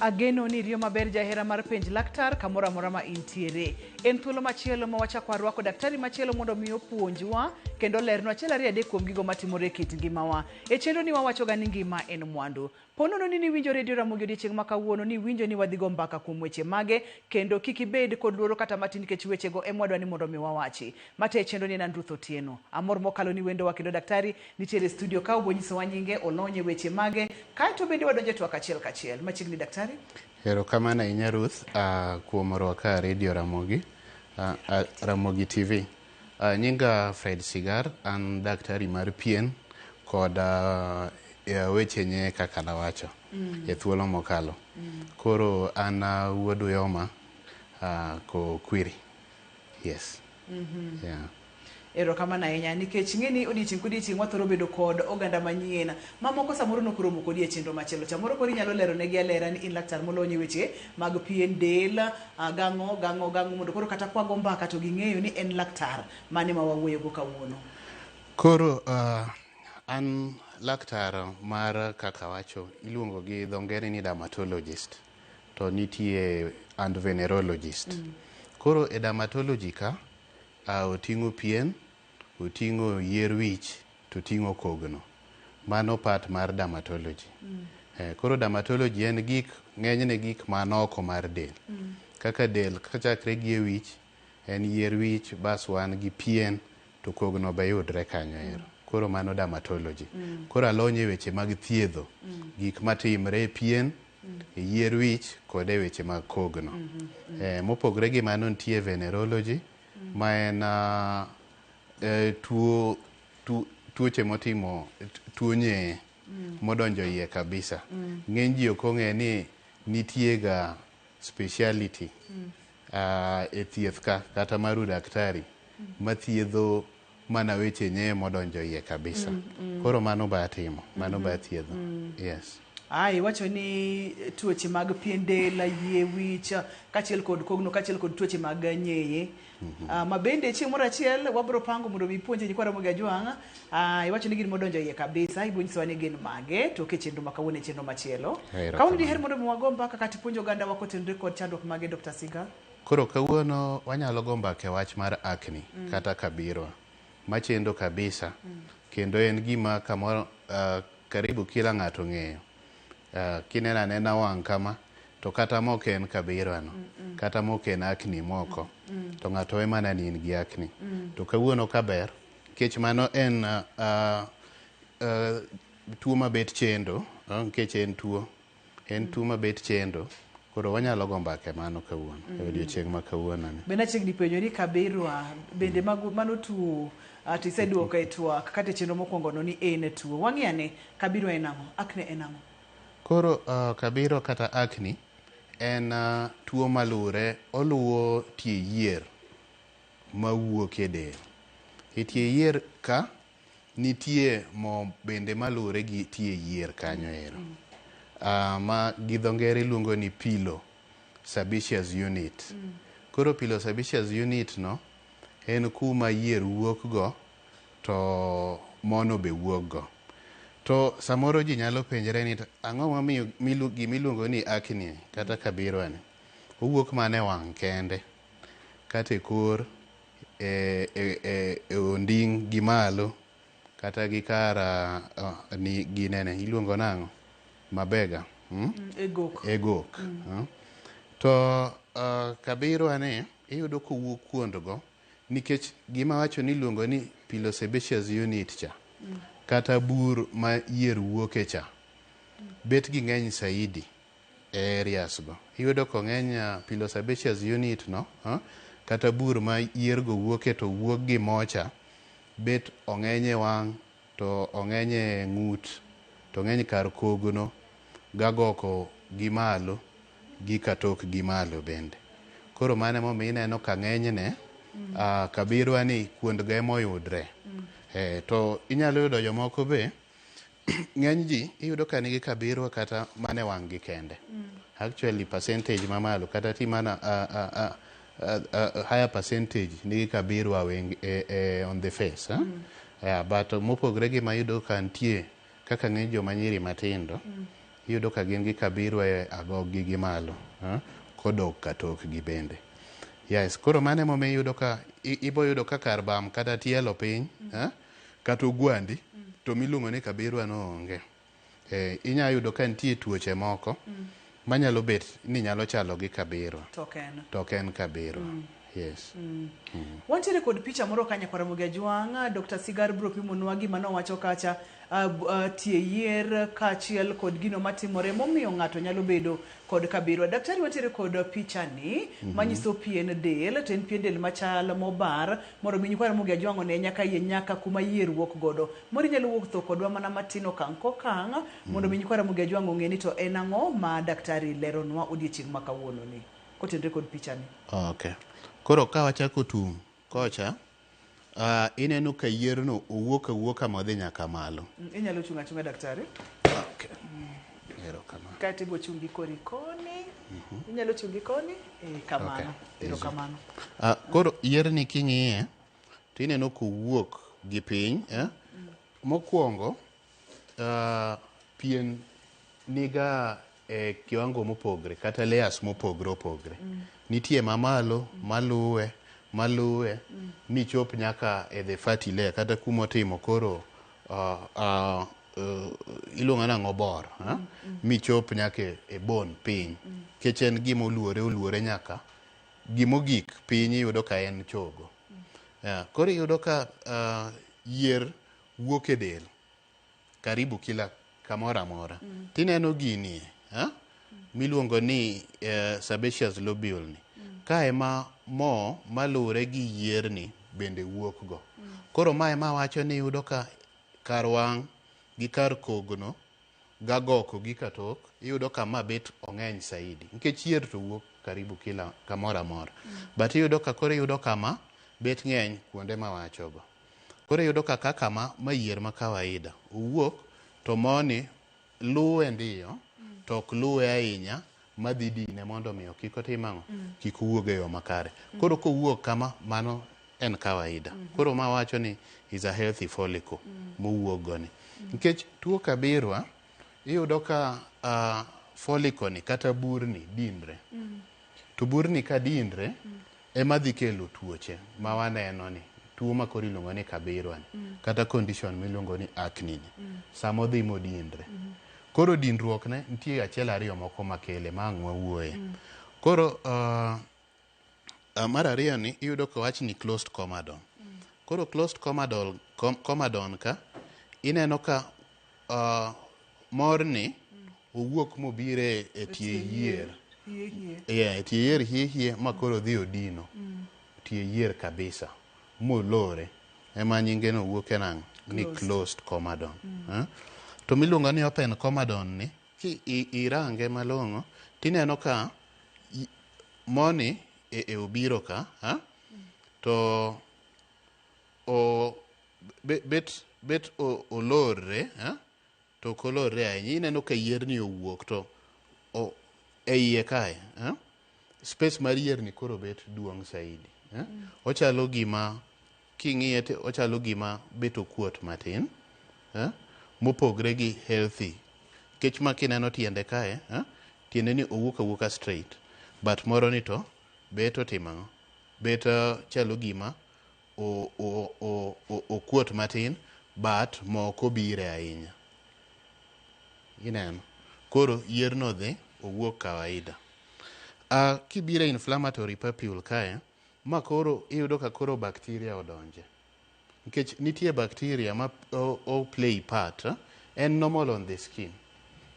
Ageno ni iriyo maber jahera mar penj laktar kamoro amora ma intiere. En thuolo machielo ma wachako warwako daktari machielo mondo mi opuonjwa kendo olernwa achiel ariyo adek kuom gigo matimore e kit ngimawa. E chenro ni wawachoga ni ngima en mwandu. Po nono ni niwinjo redio Ramogi odiechieng' ma kawuono, niwinjo ni wadhi go mbaka kuom weche mage, kendo kik ibed kod luoro kata matin nikech wechego ema wadwa ni mondo mi wawachi. Matayo chenro ni en an Ruth Otieno. Amor mokalo ni wendowa kendo daktari nitiere e studio ka obo nyisowa nyinge, olony e weche mage, kaeto bende wadonjo e twak achiel kachiel. Machiegni daktari. Erokamano ahinya Ruth kuom rwaka e Radio Ramogi, Ramogi TV. Nyinga Fred Sigar, an daktari mar pien kod weche nye kaka nawacho e thuolo mokalo. Koro an wuod Uyoma Kokwiri. Yes. Yeah. Erokamano ahinya nikech ing'e ni odiechieng' kodiechieng' wathoro bedo kod oganda manyien mamoko samoro nokoromo kodi e chenro machielo. Samoro koro inyalo lero negi alera ni in laktar molony e weche mag pien del, gang'o, gang'o, gang'o mondo koro kata kwago mbaka to ging'eyo ni en laktar mane ma wawuoyogo kawuono. Koro an laktar mar kaka awacho iluongo gi dho ngere ni dermatologist to nitie and venerologist. Koro e dermatology ka oting'o pien, oting'o yier wich, to oting'o kogno. Mano part mar dermatology. Koro dermatology en gik ng'enyne gik man oko mar del. Kaka del kachakre gi e wich, en yier wich, bas wan gi pien, to kogno be yudre kanyo ero. Koro mano dermatology. Koro alony e weche mag thiedho gik matimre e pien, e yier wich kod e weche mag kogno. Mopogre gi mano nitie venerology ma en tuo tuoche motimo tuo nyeye modonjo iye kabisa. Ng'eny ji ok ong'e ni nitie ga speciality e thieth ka kata mar udaktari mathiedho mana weche nyeye modonjo iye kabisa. Koro mano be atimo, mano be athiedho. Yes. Iwacho ni tuoche mag pien del, yie wich, kaachiel kod kogno, kaachiel kod tuoche mag nyeye. Ma bende chieng' moro achiel wabiro pango mondo mi ipuonje nyikwa Ramogi Ajwang'. Iwacho ni gin modonjo iye kabisa, ibiro nyisowa ni gin mage, to ke chenro ma kawuono e chenro machielo. Kawuono diher mondo mi wago mbaka kata ipuonj oganda wa kotenore kod chandruok mage Dr. Siga? Koro kawuono wanyalo go mbaka e wach mar acne kata kabirwa machendo kabisa kendo en gima kamoro karibu kila ng'ato ong'eyo. Kineno anena wang' kama to kata mok en kabirwa no kata mok en acne moko to ng'ato we mana ni in gi acne. To kawuono kaber nikech mano en tuo mabet chendo nikech en tuo en tuo mabet chendo koro wanyalo go mbaka e mano kawuono e odiochieng' ma kawuono ni. Bende achiegni penjo ni kabirwa bende mano tuo to iseduoko e twak kata e chenro mokwongo no ni en tuo. Wang'i ane kabirwa en ang'o? Acne en ang'o? Koro kabirwa kata acne en tuo malure oluwo tie yier mawuok e del. E tie yier ka nitie mo bende malure gi tie yier kanyo ero. Ma gi dho ngere iluongo ni pilo sebaceous unit. Koro pilo sebaceous unit no en kuma yier wuok go to mono be wuok go. To samoro ji nyalo penjre ni ang'o momiyo gimiluongo ni acne kata kabirwa ni owuok mana e wang' kende kata e kor e onding' gi malo kata gi kar ni ginene iluongo nang'o mabega E gok. E gok. To kabirwa ni iyudo kowuok kuondgo nikech gima wacho ni iluongo ni pilosebaceous unit cha kata bur ma yier wuoke cha bet gi ng'eny saidi e areas go. Iyudo kong'eny pilosebaceous unit no kata bur ma yier go wuoke to wuok gi mocha bet ong'eny e wang' to ong'eny e ng'ut to ong'eny kar kogno gagoko gi malo gi katok gi malo bende. Koro mano emomiyo ineno ka ng'enyne kabirwa ni kuondgo emoyudre. To inyalo yudo jomoko be ng'eny ji iyudo ka nigi kabirwa kata mana e wang' gi kende. Actually percentage mamalo kata ti mana higher percentage nigi kabirwa on the face. Yeah, but mopogre gi mayudo ka nitie kaka ng'eny joma nyiri matindo. Iyudo ka gin gi kabirwa e agog gi gi malo, kodok katokgi bende. Yes, koro mano emomiyo iyudo ka ibo yudo ka kar bam kata tielo piny, kata ogwandi, to miluongo ni kabirwa no onge. Inya yudo ka nitie tuoche moko manyalo bet ni nyalo chalo gi kabirwa. To ok en. To ok en kabirwa. Yes. Wantiere kod picha moro ka nyakwar Ramogi Ajwang', Dr. Sigar biro pimonwa gima nowacho kacha, tie yier kaachiel kod gino matimore momiyo ng'ato nyalo bedo kod kabirwa. Daktari, wantiere kod picha ni manyiso pien del, to en pien del machal mobar, mondo mi nyikwa Ramogi Ajwang' one nyaka yie nyaka kuma yier wuok godo. Moro inyalo wuotho kodwa mana matin okang' kokang' mondo mi nyikwa Ramogi Ajwang' ong'e ni to en ang'o ma daktari leronwa odiechieng' ma kawuono ni kotenore kod picha ni. Okay. Koro ka wachako tung' kocha, ineno ka yierno owuok awuoka modhi nyaka malo. Inyalo chung' achung'a, daktari. Okay. Erokamano. Kaeto ibo chung' gi kori koni. Inyalo chung' gi koni? Kamano. Okay. Erokamano. Koro yierni king'iye, to ineno kowuok gi piny. Mokwongo, pien niga e kiwango mopogre kata layers mopogre opogre. Nitie mamalo, maluwe, maluwe, michop nyaka e the fatty layer kata kumotimo koro iluongo nang'o bor, michop nyaka e bone piny. Nikech en gima oluore oluore nyaka gimogik piny iyudo ka en chogo. Koro iyudo ka yier wuok e del karibu kila kamoro amora. Tineno gini, miluongo ni sebaceous lobule ni. Ka ema mo maluwre gi yierni bende wuok go. Koro mae ema wacho ni iyudo ka kar wang' gi kar kogno gagoko gi katok iyudo ka ma bet ong'eny saidi nikech yier to wuok karibu kila kamoro amora. But iyudo ka koro iyudo kama bet ng'eny kuonde mawachogo. Koro iyudo ka kaka ma yier ma kawaida owuok to moni luwe ndiyo to ok luwe ahinya madhi dine mondo mi kik otim ang'o, kik owuog e yo makare. Koro kowuok kama mano en kawaida. Koro ma wacho ni is a healthy follicle mowuok go ni. Nikech tuo kabirwa iyudo ka follicle ni kata burni dinre. To burni ka dinre ema dhi kelo tuoche ma waneno ni tuo ma koro iluongo ni kabirwa ni kata condition miluongo ni acne ni sama odhi modinre. Koro dinruok ne nitie achiel ariyo moko makele ma ang' wawuoye. Koro mar ariyo ni iyudo ka wach ni closed comedone. Koro closed comedone, comedone ka ineno ka morni owuok mobire e tie yier. Hie hie. Yeah, e tie yier hie hie ma koro odhi odino. Tie yier kabisa molore ema nyinge no wuok e nang'o ni closed comedone. To miluongo ni open comedone ni ki irange malong'o tineno ka moni e obiro ka, ha? To o bet olorre, ha? To ok olorre ahinya. Ineno ka yierni owuok to e iye kae, ha? Space mar yierni koro bet duong' saidi. Ha? Ochalo gima king'iye to ochalo gima bet okuot matin, ha? Mopogre gi healthy. Nikech ma kineno tiende kae, ha? Tiende ni owuok awuoka straight. But moro ni to bet otimo ang'o? Bet chalo gima okuot matin but mo ok obire ahinya. Ineno? Koro yierno dhi owuok kawaida. Kibiro e inflammatory papule kae, ma koro iyudo ka koro bacteria odonje. Nikech nitie bacteria ma o play part, en normal on the skin.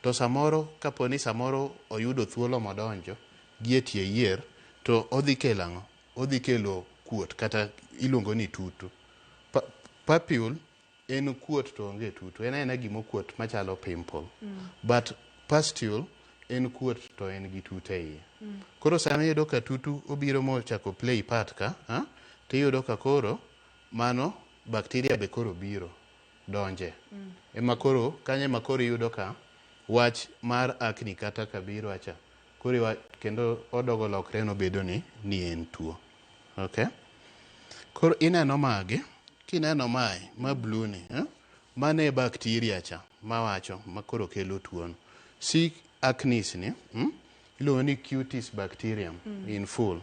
To samoro kapo ni samoro oyudo thuolo modonjo gi e tie yier to odhi kelo ang'o? Odhi kelo kuot kata iluongo ni tutu. Papule en kuot to onge tutu. En aena gima okuot machalo pimple. But pustule en kuot to en gi tutu e iye. Koro sama iyudo ka tutu obiro mochako play part ka, ha? Tiyudo ka koro mano bacteria be koro biro donje. Ema koro kanyo ema koro iyudo ka wach mar acne kata kabirwa cha koro kendo odogo lokre nobedo ni en tuo. Okay? Koro ineno magi, kineno mae ma blue ni, eh? Mano e bacteria cha mawacho ma koro kelo tuo no. C acnes ni iluongo ni cutis bacterium in full.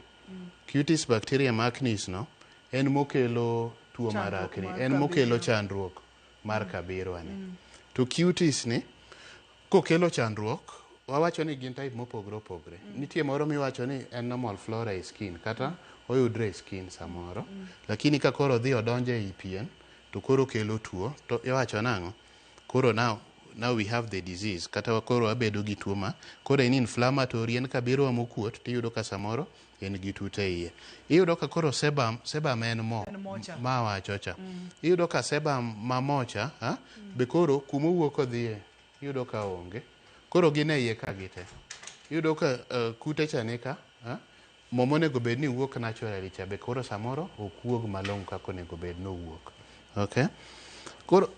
Cutis bacterium acnes no en mokelo tuo mar acne, en mokelo chandruok mar kabirwa ni. To cutis ni kokelo chandruok, wawacho ni gin type mopogore opogore. Nitie moro miwacho ni en normal flora e skin kata oyudre e skin samoro. Lakini ka koro odhi odonjo ei pien to koro kelo tuo, to iwacho nang'o? Koro now we have the disease, kata koro wabedo gi tuo ma koro en inflammatory, en kabirwa mokuot, tiyudo ka samoro en gi tute iye. Iyudo ka koro sebum en mo ma wacho cha. Iyudo ka sebum ma mocha, be koro kumowuok odhiye, iyudo ka onge. Koro gin e iye ka gite. Iyudo ka kute cha ni ka, mo monego bed ni wuok naturally cha be koro samoro ok wuog malong'o kaka onego bed ni owuok. Okay? Koro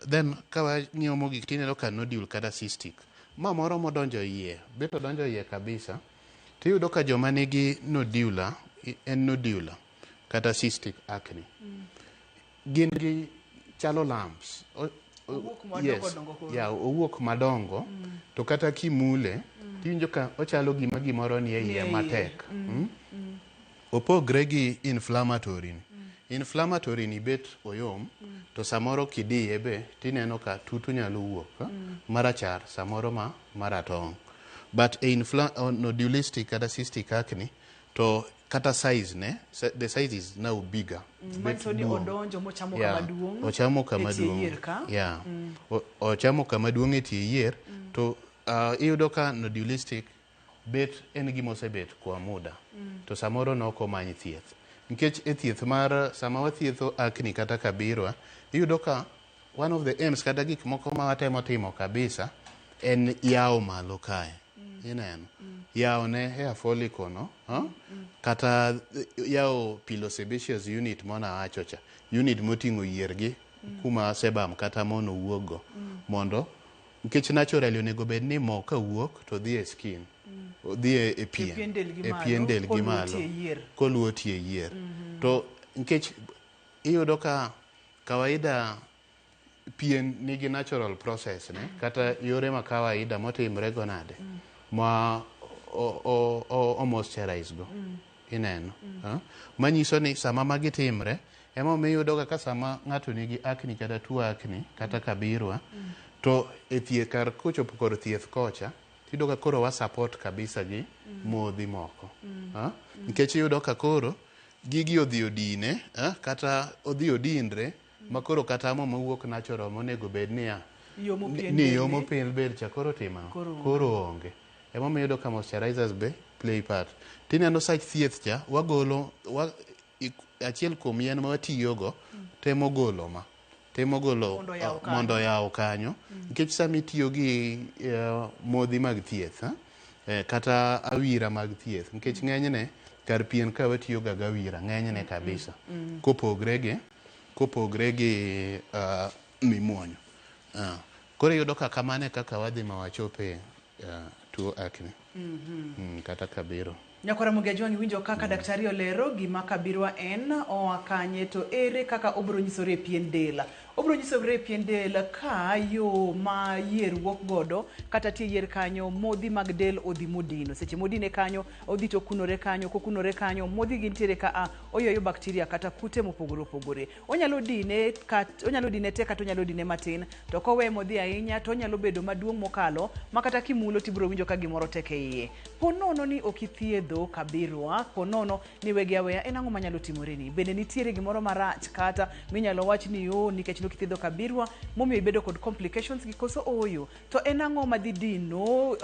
then ka wang'iyo mogik tineno ka nodule kata cystic. Ma moro modonjo iye, bet odonjo iye kabisa, tiyudo ka joma nigi nodular, en nodular kata cystic acne. Gin gi chalo lumps. Yes, yeah, owuok madongo, to kata kimule, tiwinjo ka ochalo gima gimoro ni e iye matek. Opogre gi inflammatory ni. Inflammatory ni bet oyom, to samoro kidiye be tineno ka tutu nyalo wuok, marachar, samoro ma maratong'. But e nodulistic kata cystic acne, to kata size ne, the size is now bigger. Ochamo kama duong'. Yeah. Ochamo kama duong' e tie yier, to iyudo ka nodulistic bet en gima osebet kwa muda. To samoro nok omany thieth. Nikech e thieth mar sama wathietho acne kata kabirwa, iyudo ka one of the aims kata gik moko ma watemo timo kabisa en yawo malo kae. Ineno? Yawo ne hair follicle no, kata yawo pilosebaceous unit mona wacho cha, unit moting'o yier gi kuma sebum kata mono wuok go, mondo nikech naturally onego bed ni mo kawuok to dhi e skin, dhi e pien, e pien del gi malo, koluwo tie yier. To nikech iyudo ka kawaida pien nigi natural process ne, kata yore ma kawaida motimre go nade, ma o moisturize go, ineno. Manyiso ni sama magi timre, ema omiyo iyudo ka sama ng'ato nigi acne kata tuo acne kata kabirwa, to e thieth kar kochopo kor thieth kocha, iyudo ka koro wa support kabisa gi modhi moko. Nikech iyudo ka koro gigi odhi odine, kata odhi odinre, ma koro kata mo mawuok natural monego bed niya, ni yomo pien del cha koro timo, koro onge. Ema omiyo iyudo ka moisturizers be play part. Tineno sach thieth cha, wagolo, achiel kuom yien ma watiyogo, temo golo ma. Temo golo mondo oyaw kanyo. Nikech sama itiyo gi modhi mag thieth, kata awira mag thieth, nikech ng'enyne kar pien ka watiyo ga gi awira, ng'enyne kabisa. Kopogre gi mimuonyo. Koro iyudo ka kamano e kaka wadhi ma wachope tuo acne. Kata kabiro. Nyakwara Mugia Jwang', iwinjo kaka daktari olero gima kabirwa en, oa kanye to ere kaka obiro nyisore e pien del. Obiro nyisore e pien del ka yo ma yier wuok godo kata tie yier kanyo, modhi mag del odhi modino. Seche modine kanyo, odhi to kunore kanyo, kokunore kanyo, modhi gintiere ka a oywayo bakteria kata kute mopogore opogore. Onyalo dine onyalo dine te kata onyalo dine matin, to kowe modhi ahinya to onyalo bedo maduong' mokalo ma kata kimulo tibiro winjo ka gimoro tek e iye. Po nono ni ok ithiedho kabirwa, po nono ni wegi aweya, en ang'o manyalo timoreni? Bende nitiere gimoro marach kata minyalo wach ni o nikech nok ithiedho kabirwa momiyo ibedo kod complications gi koso ooyo? To en ang'o madhi dino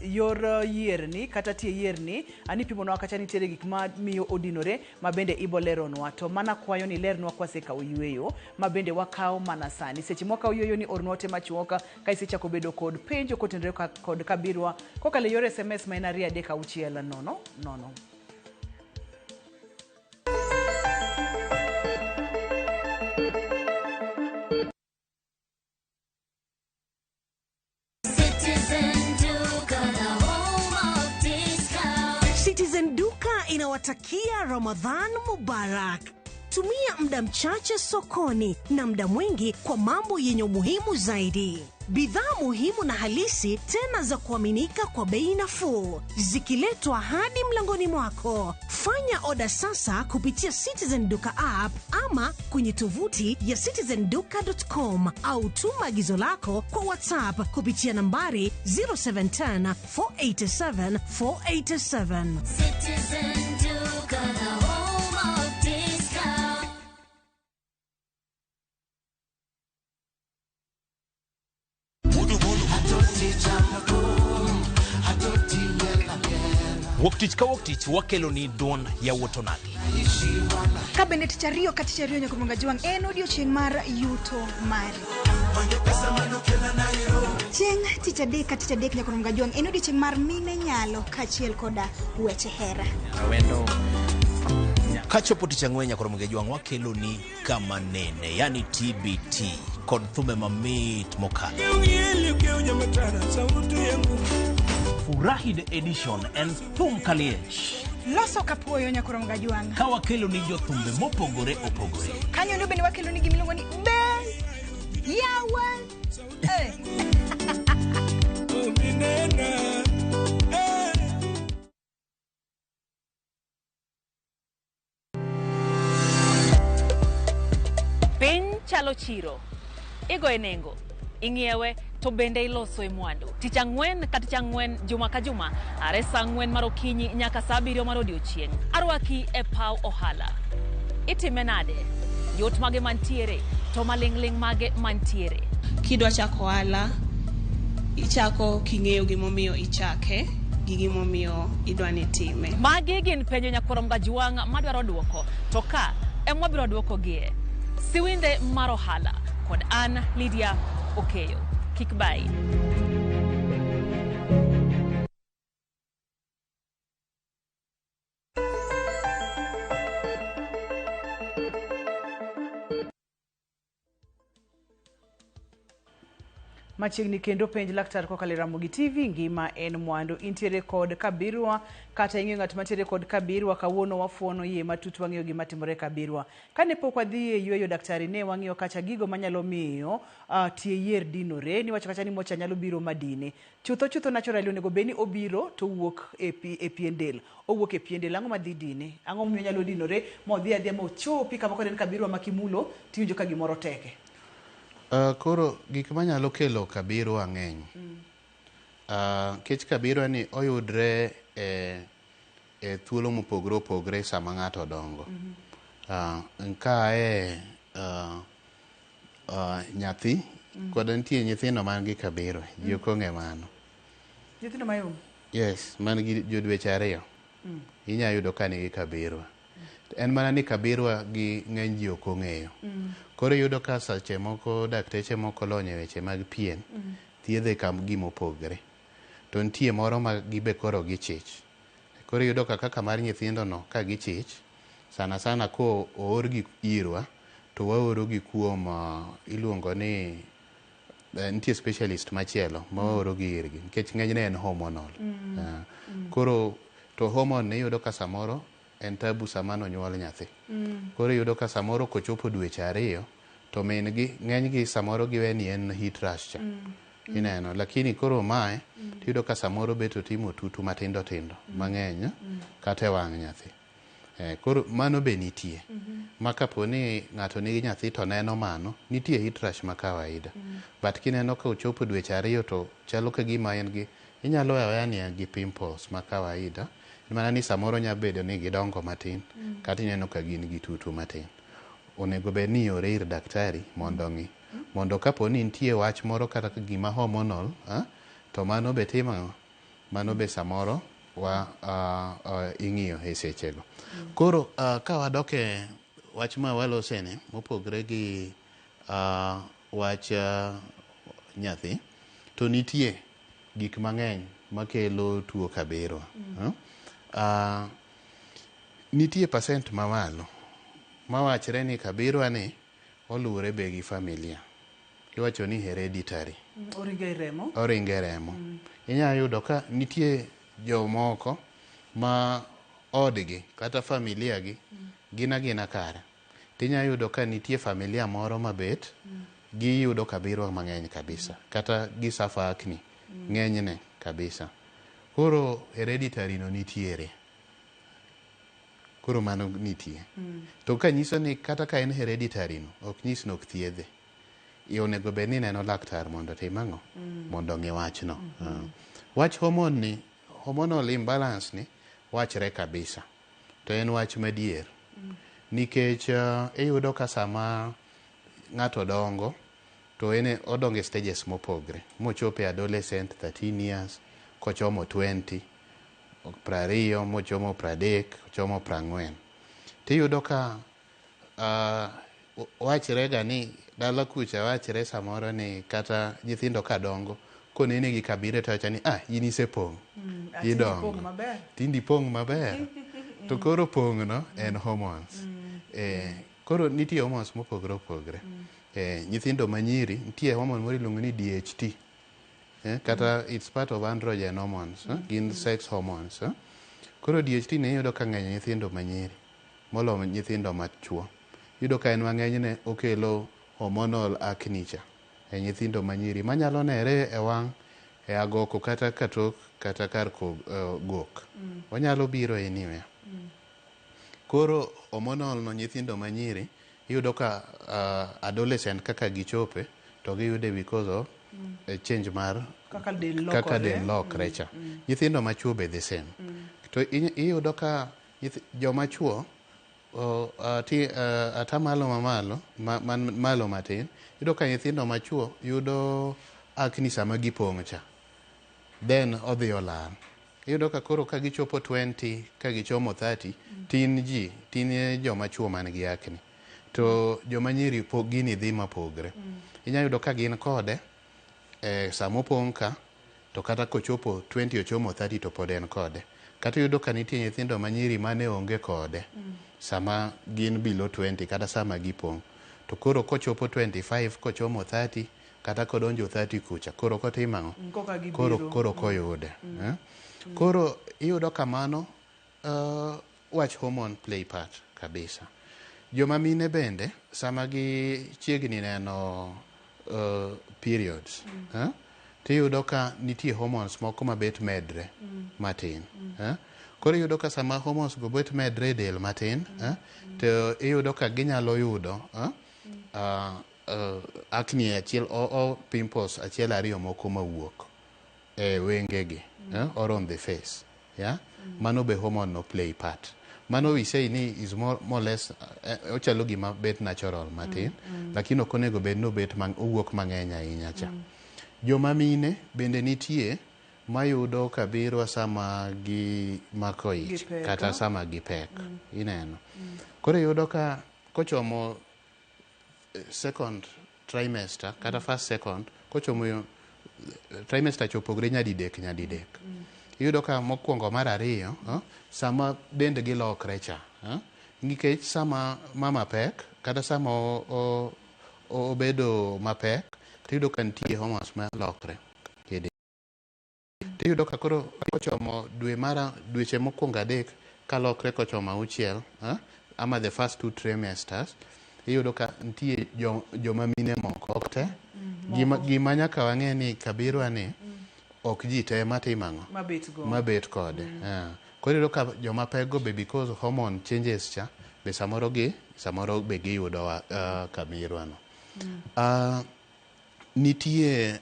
yor yierni kata tie yierni? Ani pimonwa kacha nitiere gik ma miyo odinore ma bende ibo leronwa, to mana kwayo ni lernwa kwasekawo yweyo ma bende wakawo mana sani. Seche mwakawo yweyo ni ornwa ote machuok ka isechako bedo kod penjo kotenore kod kabirwa kokalo e yor SMS ma en 2 3 6 0 0. Citizen Duka, the home of discount. Citizen Duka inawatakia Ramadhan Mubarak. Tumia muda mchache sokoni na muda mwingi kwa mambo yenye umuhimu zaidi. Bidhaa muhimu na halisi tena za kuaminika kwa bei nafuu, zikiletwa hadi mlangoni mwako. Fanya oda sasa kupitia Citizen Duka app ama kwenye tovuti ya citizenduka.com au tuma agizo lako kwa WhatsApp kupitia nambari 0710 487 487. Citizen Duka, the home of discount. Wuok tich ka wuok tich wakelo ni duond yawuot onagi. Ka bende tich ariyo ka tich ariyo nyaka Jwang' en odiochieng' mar yuto mari. Chieng' tich adek ka tich adek nyaka Jwang' en odiochieng' mar mine nyalo kaachiel koda weche hera. Kachopo tich ang'wen nyaka Jwang' wakelo ni kama nene, yani TBT kod thumbe mamit mokalo. Furahi the edition en thum kaliech. Loso kapuoyo nyaka Jwang'. Ka wakelo ni jothumbe mopogore opogore. Kanyo ndo bende wakelo ni gimiluongo ni be yawa. Eh. Piny chalo chiro. Igoye nengo, ing'iewe to bende iloso e mwandu. Tich ang'wen ka tich ang'wen juma ka juma are saa ang'wen mar okinyi nyaka saa abiriyo mar odiochieng'. Arwaki e paw ohala. Itime nade? Yot mage mantiere to maling'ling' mage mantiere. Kidwa chako ohala, ichako king'eyo gimomiyo ichake gi gimomiyo idwa ni itime. Magi gin penjo nyakwar Mgajwang' madwaro duoko to ka ema wabiro duokogie. Siwinde mar ohala kod an Lydia Okeyo. Kik bai. Machiegni kendo penj laktar kokalo e Ramogi TV, ngima en mwandu. Intiere kod Kabirwa kata ing'eyo ng'at mantiere kod Kabirwa, kawuono wafuono yie matut wang'eyo gima timore Kabirwa. Kane pok wadhi e yueyo daktari ne wang'iyo kacha gigo manyalo miyo tie yier dinore, niwacho kacha ni mocha nyalo biro madine. Chutho chutho naturally onego bed ni obiro to owuok e pien del. Owuok e pien del, ang'o madhi dine? Ang'o momiyo onyalo dinore modhi adhiya mochopi kama koro en Kabirwa ma kimulo tiwinjo ka gimoro teke? Koro gik manyalo kelo Kabirwa ng'eny. Nikech Kabirwa ni oyudre e thuolo mopogore opogore sama ng'ato dongo. Kae nyathi kod nitie nyithindo man gi Kabirwa, ji ok ong'e mano. Nyithindo mayom? Yes, man gi jodweche ariyo. Inya yudo ka nigi Kabirwa. En mana ni Kabirwa gi ng'eny ji ok ong'eyo. Koro iyudo ka seche moko dakteche moko lony e weche mag pien, thiedhe ka gima opogre. To nitie moro ma gibe koro gichich. Koro iyudo ka kaka mar nyithindo no ka gichich, sana sana ko oorgi irwa, to waorogi kuom iluongo ni nitie specialist machielo ma waorogi irgi, nikech ng'enyne en hormonal. Koro to hormone ni iyudo ka samoro en tabu sama nonyuol nyathi. Koro iyudo ka samoro kochopo dweche ariyo, to min gi ng'eny gi samoro giwe ni en heat rash cha. Ineno, lakini koro mae tiyudo ka samoro bet otimo tutu matindo tindo mang'eny kata e wang' nyathi. Koro mano be nitie. Ma kapo ni ng'ato nigi nyathi to neno mano, nitie heat rash ma kawaida. But kineno ka ochopo dweche ariyo to chalo ka gima en gi, inyalo weyo aweya ni en gi pimples ma kawaida. Mana ni samoro nya bedo ni gidongo matin, kata ineno ka gin gi tutu matin. Onego bed ni iore ir daktari mondo ong'i. Mondo kapo ni nitie wach moro kata gima hormonal, to mano be timo ang'o? Mano be samoro wa ing'iyo e sechego. Koro ka wadok e wach ma waloseni, mopogre gi wach nyathi, to nitie gik mang'eny makelo tuo Kabirwa. Nitie percent mamalo mawachre ni Kabirwa ni oluwore be gi familia. Iwacho ni hereditary. Oringe e remo. Oringe e remo. Inya yudo ka nitie jomoko ma odgi kata familia gi gin agina kare. Tinya yudo ka nitie familia moro mabet giyudo kabirwa mang'eny kabisa kata gi suffer acne ng'enyne kabisa. Koro hereditary no nitiere. Koro mano nitie. To kanyiso ni kata ka en hereditary no, ok nyis ni ok thiedhe. Onego bed ni ineno laktar mondo otim ang'o? Mondo ong'i wachno. Wach hormone ni, hormonal imbalance ni, wachre kabisa. To en wach madier. Nikech iyudo ka sama ng'ato dongo, to en odongo e stages mopogre. Mochopo e adolescent 13 years, kochomo 20, 20, mochomo 30, ochomo 40. Tiyudo ka wachre ga ni dala kucha wachre samoro ni kata nyithindo ka dongo konene gi kabire to wacho ni ah in isepong' idongo tinde ipong' maber to koro pong' no en hormones. Koro nitie hormones mopogore opogore. Nyithindo manyiri nitie hormone moro iluongo ni DHT. Kata it's part of androgen hormones, gin sex hormones. Koro DHT ne iyudo ka ng'eny nyithindo manyiri moloyo nyithindo machuo. Iyudo ka en mang'enyne okelo hormonal acne cha e nyithindo manyiri manyalo nere e wang' e agoko kata katok kata kar gok. Onyalo biro anywhere. Koro hormonal no nyithindo manyiri iyudo ka adolescent kaka gichope to giyude because of change mar kaka del kaka lokore. Del lokre cha. Nyithindo machuo be the same. To iyudo ka joma chuo atamalo mamalo man malo matin iyudo ka nyithindo machuo yudo acne sama gipong' cha then odhi olal. Iyudo ka koro ka gichopo 20 ka gichomo 30 tin ji tin joma chuo man gi acne to joma nyiri gini dhi mapogre. Inya yudo ka gin kode sama opong' ka to kata kochopo 20 ochomo 30 to pod en kode. Kata iyudo ka nitie nyithindo manyiri mane onge kode sama gin below 20 kata sama gipong'. To koro kochopo 25 kochomo 30 kata kodonjo 30 kucha koro kotimo ang'o? Koka Koro gibiro. Koro koyude. Koro iyudo ka mano wach hormone play part kabisa. Joma mine bende sama gichiegni neno periods tiyudo ka nitie hormones moko mabet medre matin. Koro iyudo ka sama hormones go bet medre e del matin to iyudo ka ginyalo yudo acne achiel o pimples achiel ariyo moko mawuok e wengegi or on the face. Yeah? Mano be hormone no play part. Mano we say ni is more or less ochalo gima bet natural matin lakini ok onego bed ni obet owuok mang'eny ahinya cha. Joma mine bende nitie mayudo kabirwa sama gimako ich Gipek, kata ah. sama gipek ineno. Koro iyudo ka kochomo second trimester kata first second kochomo trimester cha opogre nyadidek nyadidek. Iyudo ka mokwongo mar ariyo sama dendgi lokre cha nikech sama mama pek kata sama obedo mapek tiyudo ka nitie hormones malokre e del. Tiyudo ka koro kochomo dwe mar dweche mokwongo adek kalokre kochomo auchiel ama the first two trimesters iyudo ka nitie joma mine moko ok te. Gima nyaka wang'e ni kabirwa ni ok ji te matimo ang'o Mabet go. Mabet kode. Koro iyudo ka joma pek go be because hormone changes cha be samoro be giyudo kamirwa no. Nitie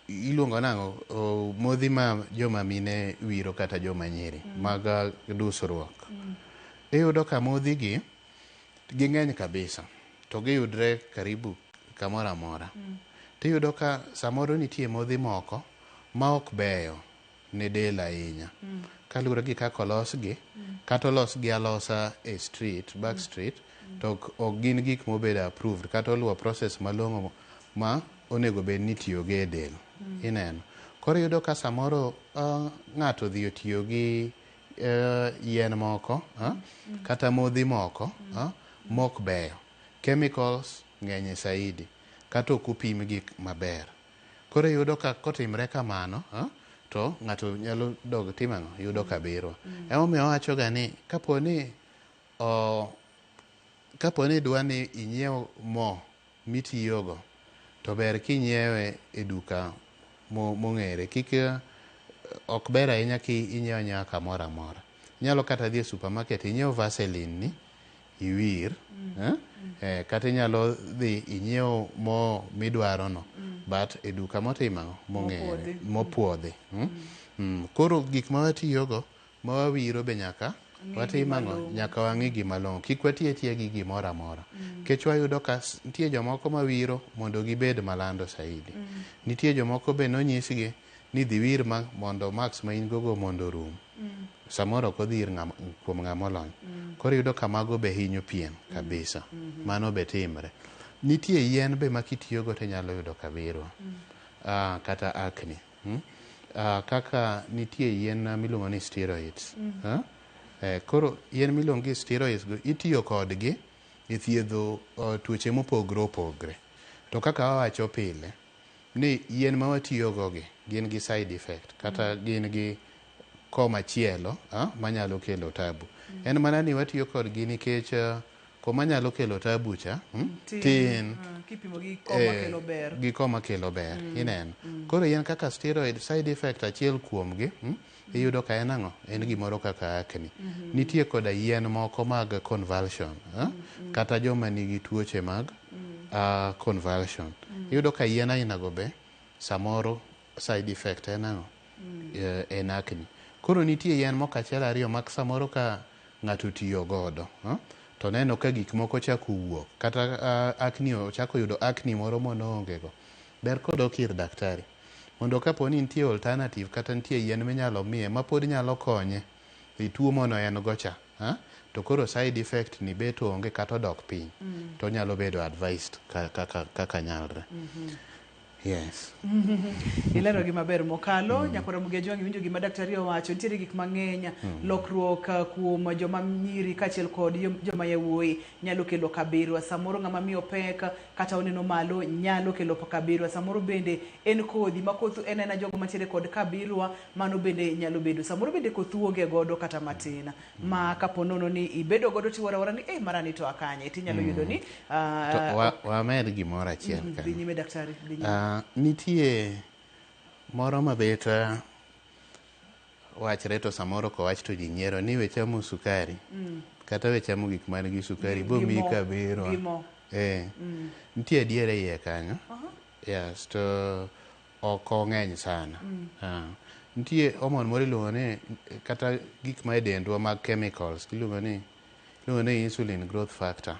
iluongo nang'o modhi ma joma mine wiro kata joma nyiri mag dusruok. Iyudo ka modhi gi ging'eny kabisa to giyudre karibu kamoro amora. Tiyudo ka samoro nitie modhi moko ma ok beyo ne del ahinya. Kaluwore gi kaka olosgi, kata olosgi alosa e street, back street, to ok gin gik mobedo approved kata oluwo process malong'o ma onego bed ni itiyogo e del. Ineno. Koro iyudo ka samoro ng'ato odhi otiyo gi yien moko kata modhi moko mok beyo. Chemicals ng'eny e saidi kata ok opim gi maber. Koro iyudo ka kotimre kamano, to To ng'ato nyalo dog timo ang'o? Yudo kabirwa. Emomiyo awacho ga ni kapo ni idwa ni inyiew mo mitiyogo, to ber kinyiewe e duka mong'ere. Kik ok ber ahinya ki inyiewo anyiewa kamoro amora. Inyalo kata dhi e supermarket inyiew Vaseline ni iwir, eh? Kata inyalo dhi inyiew mo midwaro no, but e duka motimo ang'o? Mong'ere. Mopuodhi. Mopuodhi. Koro gik ma watiyogo ma wawiro be nyaka watim ang'o? Malong'o. Nyaka wang'i gi malong'o, kik wati atiya gi gimoro amora, nikech wayudo ka nitie jomoko mawiro mondo gibed malando saidi. Nitie jomoko be nonyisgi ni dhi wir ma mondo marks ma in gogo mondo orum. Samoro ok odhi ir kuom ng'ama olony. Koro iyudo ka mago be hinyo pien kabisa. Mano be timre. Nitie yien be ma kitiyogo to inyalo yudo kabirwa kata acne. Kaka nitie yien miluongo ni steroids. Koro yien miluongo ni steroids go itiyo kodgi e thiedho tuoche mopogre opogre. To kaka wawacho pile ni yien ma watiyogo gi gin gi side effect kata gin gi komachielo manyalo kelo tabu. En mana ni watiyo kodgi nikech koma nyalo kelo tabu cha Tin. tin. Kipimo gi koma kelo ber. Gi koma kelo ber, ineno. Koro yien kaka steroid, side effect achiel kuomgi, iyudo ka en ang'o? En gimoro kaka acne. Nitie koda yien moko mag convulsion, kata joma nigi tuoche mag convulsion. Iyudo ka yien ainago be samoro side effect en ang'o? En acne. Koro nitie yien moko achiel ariyo ma samoro ka ng'ato otiyo godo, to neno ka gik moko chako wuok kata acne, ochako yudo acne moro monoonge go, ber kodok ir daktari mondo kapo ni nitie alternative kata nitie yien minyalo miye mapod nyalo konye e tuo mono en go cha, to koro side effect ni bet onge kata odok piny, to onyalo bedo advised kaka nyalre. Yes. Ilero gi maber mokalo. Nyakwara Mugejwang', iwinjo gima daktari owacho. Nitiere gik mang'eny, lokruok kuom joma nyiri kaachiel kod joma yawuoyi nyalo kelo kabirwa. Samoro ng'ama miyo pek kata oneno malo nyalo kelo kabirwa. Samoro bende en kodhi ma koth en aena jogo mantiere kod kabirwa, mano bende nyalo bedo. Samoro bende koth onge godo kata matin, ma kapo nono ni ibedo godo tiwuoro ni eh, marani to akanye tinyalo yudo ni To wamed gimoro achiel Dhi kanyo. nyime, daktari, dhi nyime. Nitie moro mabet wachre, to samoro kowach to ji nyiero ni we chamo sukari kata we chamo gik man gi sukari Gi bomiyi mo, kabirwa. gi mo. Nitie adiera e iye kanyo. Yes, to ok ong'eny sana. Nitie hormone moro iluongo ni, kata gik ma e dendwa mag chemicals iluongo ni insulin growth factor.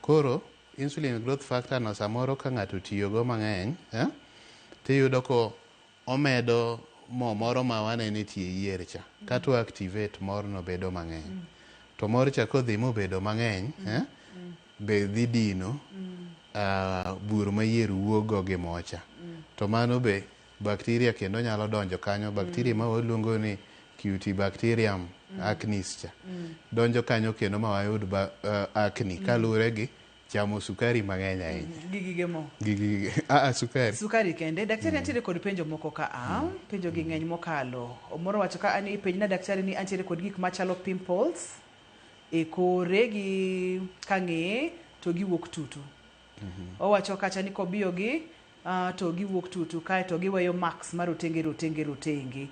Koro insulin growth factor no samoro ka ng'ato otiyogo mang'eny, tiyudo ko omedo mo moro ma waneno e tie yier cha, kata o activate morno bedo mang'eny. To mor cha kodhi mobedo mang'eny, be dhi dino bur ma yier wuok go gi mocha. To mano be bacteria kendo nyalo donjo kanyo. Bacteria ma waluongo ni Cutibacterium acnes cha donjo kanyo kendo ma wayud acne kaluwore gi chamo sukari mang'eny ahinya. Gi gige mo. Gi sukari. Sukari kende. Daktari, antiere kod penjo moko ka a penjo gi ng'eny mokalo. Moro wacho ka ani penj na daktari ni antiere kod gik machalo pimples e kore gi kang'eye to giwuok tutu. Owacho kacha ni kobiyogi to giwuok tutu kaeto giweyo marks marotenge rotenge rotenge.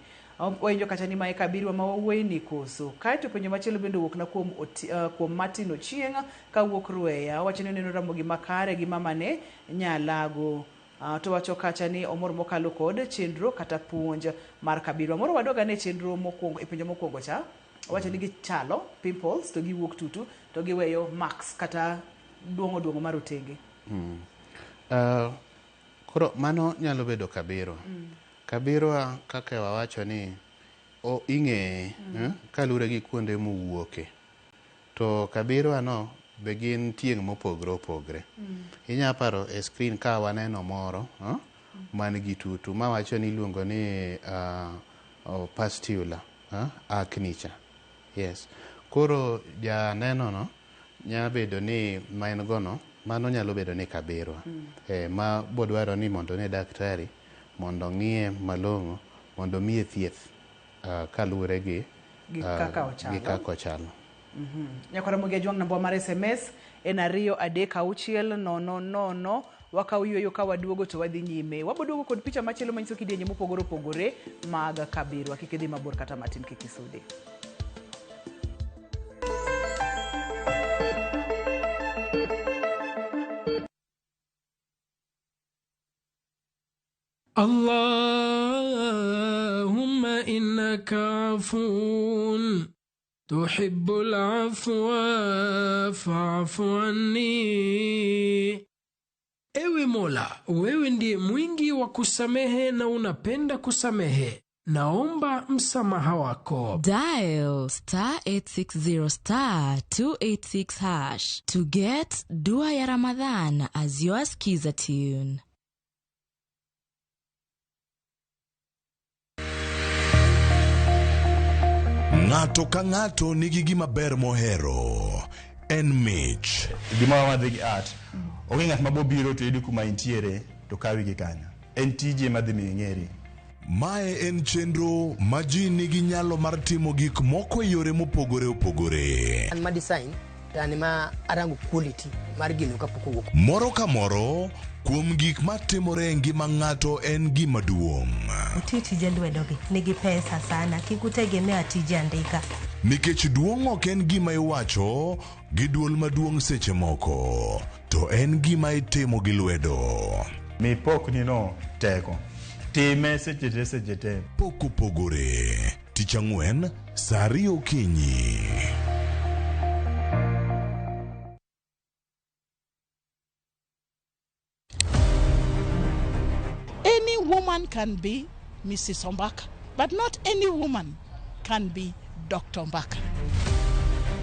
Wainjo kacha ni mae kabirwa ma wawuoye ni koso. Kaeto penjo machielo bende owuok na kuom Martin Ochieng' kawuok Rweya. Owacho ni oneno Ramogi makare gi mamane Nyalago. To wacho kacha ni omor mokalo kod chenro kata puonj mar kabirwa. Moro wadoga ne chenro mokwongo e penjo mokwongo cha. Owacho ni gichalo pimples to giwuok tutu to giweyo marks kata duong'o duong'o mar otenge. Koro mano nyalo bedo kabirwa. Kabirwa kaka wawacho ni ing'eye kaluwore gi kuonde mowuoke. To kabirwa no be gin tieng' mopogre opogre. Inya paro e screen ka waneno moro man gi tutu mawacho ni iluongo ni pustular acne cha. Yes. Koro janeno no nyalo bedo ni ma en go no, mano nyalo bedo ni kabirwa. Ma bodwaro ni mondo ne daktari mondo ong'iye malong'o. mondo miye thieth kaluwore gi Gi kaka ochalo. Gi kaka ochalo. Nyakwar Ramogi Ajwang' namba mar SMS en 2 3 6 0 0. Wakaw yueyo ka waduogo to wadhi nyime. Waboduogo kod picha machielo manyiso kidienje mopogore opogore mag Kabirwa. Kik idhi mabor kata matin, kik isude. Allahumma innaka afuun tuhibbul afwa fa'fu anni. Ewe Mola, wewe ndiye mwingi wa kusamehe na unapenda kusamehe. Naomba msamaha wako. Dial star 860 star 286 hash to get Dua ya Ramadhan as your skiza tune. Ng'ato ka ng'ato nigi gima ber mohero. En mich. Gima wadhi gi art. Onge ng'at ma bobiro to yudi kuma intiere to kawi gi kanyo. En tije madhi miyo ing'eri. Mae en chenro ma ji nigi nyalo mar timo gik moko e yore mopogore opogore. An ma design to an ma arango quality mar gino kapok owuok. Moro ka moro kuom gik matimore e ngima ng'ato en gima duong'. Uti tije lwedogi nigi pesa sana, kik utegemea tije andika. Nikech duong' ok en gima iwacho gi duol maduong' seche moko, to en gima itimo gi lwedo. Mi pokni no teko. Time seche te seche te. Pok opogore. Tich ang'wen, saa 2 okinyi. Any woman can be Mrs. Ombaka, but not any woman can be Dr. Ombaka.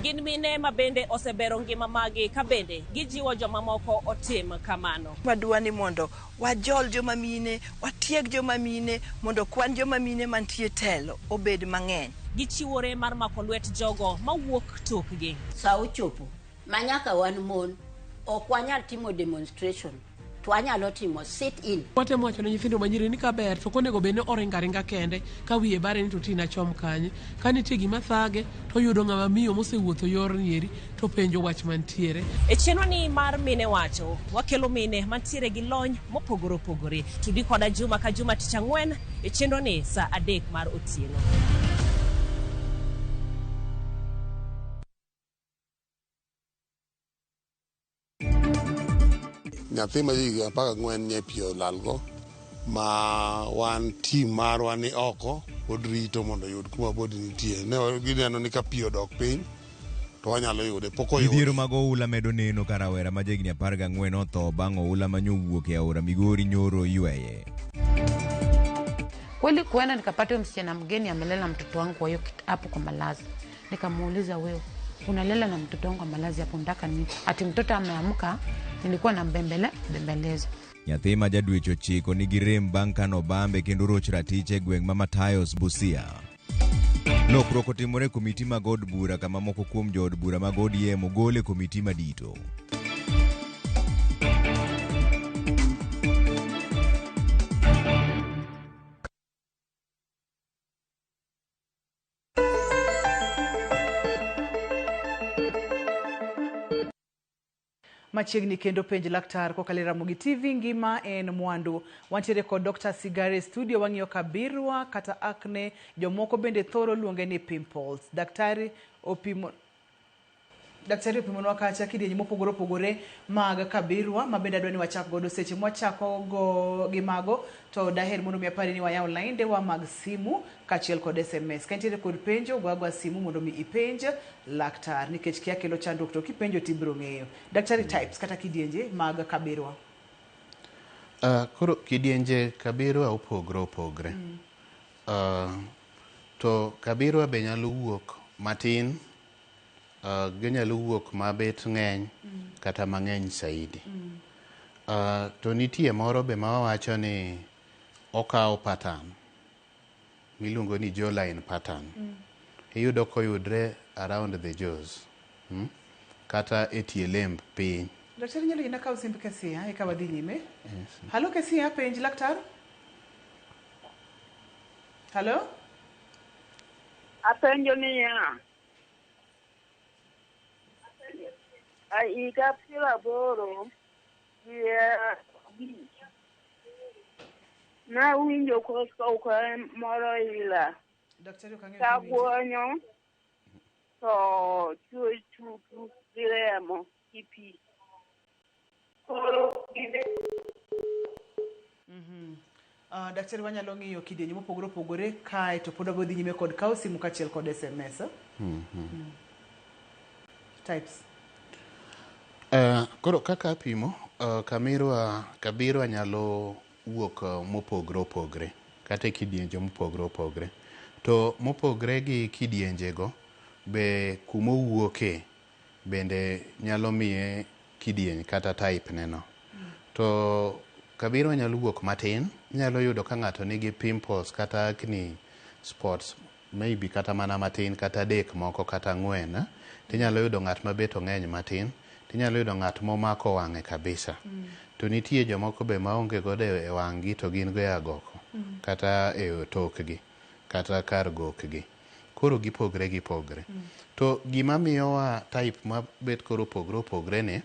Gin mine ma bende osebero ngima magi ka bende gijiwo jomamoko otim kamano. Wadwa ni mondo wajol joma mine, watieg joma mine, mondo kwan joma mine mantie telo obed mang'eny. Gichiwore mar mako lwet jogo mawuok tokgi. Sa ochopo ma nyaka wan mon ok wanyal timo demonstration to wanyalo timo sit in. Watemo wacho ne nyithindo manyiri ni kaber to ok onego bed ni oringo aringa kende ka wiye bare ni to tina chom kanye. Ka nitie gima thage to oyudo ng'ama miyo mosewuotho yor nieri to penjo wach mantiere. E chenro ni mar Mine Wacho, wakelo mine mantiere gi lony mopogore opogore. Tudi koda juma ka juma tich ang'wen e chenro ni saa 3 mar otieno. Nyathi ma higa 14 nye pi olalgo ma wan team marwa ni oko pod rito mondo oyud kuma body nitie. Ne gineno ni ka pi odok piny to wanyalo yude, pok oyude. Midhiero mag oula medo neno ka rawera ma jahigni 14 otho bang' oula manyowuok e aora Migori nyoro yweye. Kweli kuenda nikapata huyo msichana mgeni amelala mtoto wangu kwa hiyo hapo kwa malazi. Nikamuuliza, wewe unalela na mtoto wangu kwa malazi hapo ndaka nini? Ati mtoto ameamka, nilikuwa nambembeleza. Nyathi ma jadweche 9 nigi rem bang' kano bambe kendo roch ratich e gweng' ma Matayos Busia. Lokruok otimore e komiti mag od bura kama moko kuom jood bura mag ODM ogol e komiti madito. Machiegni kendo penj laktar kokalo e Ramogi TV ngima en mwandu. Wantiere kod Dr. Sigare studio wang'iyo kabirwa kata acne, jomoko bende thoro luonge ni pimples. Daktari opimonwa kacha kidienje mopogore opogore mag kabirwa ma bende adwa ni wachak godo seche mwachako go gi mago to daher mondo mi apari ni wayaw lainde wa mag simu kaachiel kod SMS. Ka nitiere kod penjo, go agoa simu mondo mi ipenj laktar nikech kia kelo chandruok to kipenjo tibiro ng'eyo. Daktari, types kata kidienje mag kabirwa. Koro kidienje kabirwa opogore opogore. To kabirwa be nyalo wuok matin, ginyalo wuok mabet ng'eny kata mang'eny saidi. To nitie moro be ma wawacho ni okawo pattern miluongo ni jawline pattern. Iyudo koyudre around the jaws, kata e tie lemb piny. Daktari nyalo yiena kawo simb Kesia eka wadhi nyime. Halo Kesia, penj laktar. Hello? Apenjo niya, higa 85, nawinjo koka moro ila Daktari ok ang'eyo kiwinjo. Kaguonyo to chwe chutu gi remo gi pi. Koro gine Daktari wanyalo ng'iyo kidienje mopogore opogore kae to pod wabiro dhi nyime kod kawo simu kaachiel kod SMS. Types. Koro kaka apimo kamirwa kabirwa nyalo wuok mopogre opogre kata e kidienje mopogre opogre to mopogre gi kidienjego be kumowuoke bende nyalo miye kidieny kata type ne no. To kabirwa nyalo wuok matin, inyalo yudo ka ng'ato nigi pimples kata acne spots maybe kata mana matin kata adek moko kata ang'wen, tinyalo yudo ng'at ma bet ong'eny matin, tinyalo yudo ng'at momako wang'e kabisa. To nitie jomoko be maonge godo e wang'gi to gin go e agoko kata e tokgi kata kar gokgi. Koro gipogre gipogre. To gima miyowa type mabet koro opogre opogre ni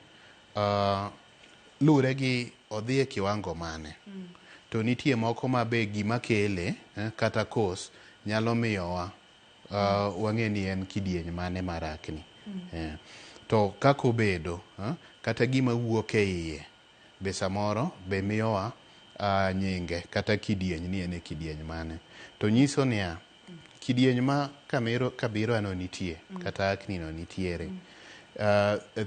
luwre gi odhi e kiwango mane. To nitie moko ma be gima kele kata cause nyalo miyowa wang'e ni en kidieny mane mar acne. To kaka obedo kata gima wuok e iye be samoro be miyowa nyinge kata kidieny ni en e kidieny mane. To nyiso niya, kidieny ma kabirwa no nitie kata acne no nitiere,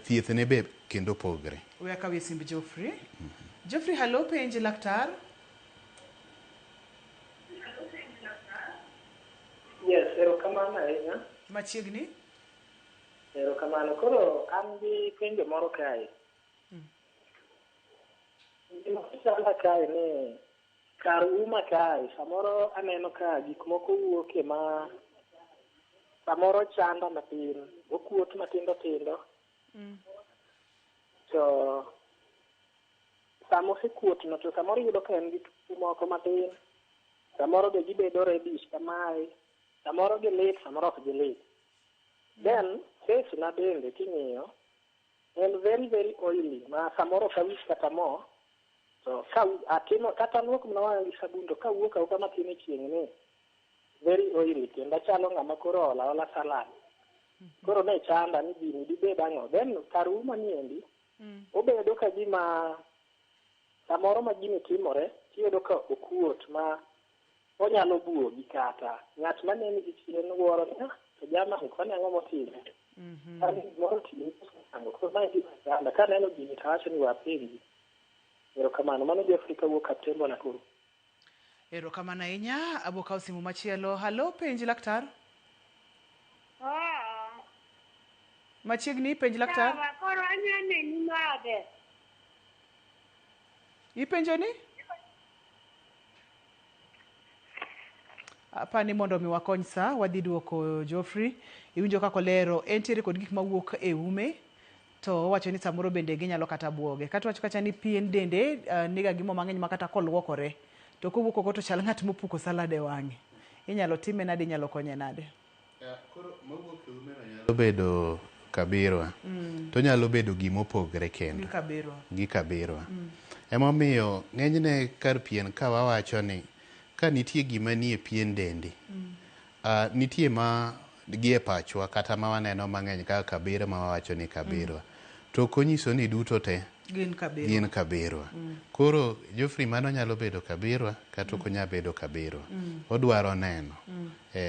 thieth ne be kendo pogre. We akawie simb Geoffrey. Geoffrey, hello, penj laktar. Yes, erokamano ahinya. Machiegni. Erokamano. Koro an gi penjo moro kae. Gima chanda kae ni kar uma kae samoro aneno ka gik moko wuoke ma samoro chanda matin, okuot matindo tindo. To sama osekuot no to samoro iyudo ka en gi tuo moko matin, samoro be gibedo reddish kamae, samoro gilit, samoro ok gilit. Then face na bende king'iyo en very very oily ma samoro ok awich kata mo to ka atimo kata luok mana wang'a gi sabun to kawuok awuoka matin e chieng' ni very oily kendo achalo ng'ama koro oolo aola salad. Koro ne chanda ni gini dibed ang'o. Then kar uma ni endi obedo ka gima samoro ma gini timore tiyudo ka okuot ma onyalo buogi kata ng'at maneni gi chien wuoro ni ah to jamani kwani ang'o motime. Kwani gimoro otimi ang'o. Koro mae gima chanda. Kaneno gini to awacho ni we apenji. Erokamano. Mano Geoffrey kawuok Kaptembo Nakuru. Erokamano ahinya. Abo kawo simu machielo. Hello, penj laktar. Machiegni, penj laktar. Sawa, koro anya neni nade? Ipenjo ni? Apani mondo mi wakony sa, wadhi duoko Geoffrey. Iwinjo kaka olero, entiere kod gik mawuok e ume, to owacho ni samoro bende ginyalo kata buoge. Kata wacho kacha ni pien dende niga gi mo mang'eny ma kata koluokore, to kowuok oko to chal ng'at mopuko salad e wang'e. Inyalo time nade, inyalo konye nade? Koro mawuok e ume no nyalo bedo kabirwa. To nyalo bedo gimopogre kendo. Gi kabirwa. Gi kabirwa. Emomiyo ng'enyne kar pien ka wawacho ni ka nitie gima nie pien dendi, nitie ma gi e pachwa kata ma waneno mang'eny kaka kabirwa ma wawacho ni kabirwa. To ok onyiso ni duto te gin kabirwa. Gin kabirwa. Koro Geoffrey mano nyalo bedo kabirwa kata ok onyal bedo kabirwa. Odwaro neno.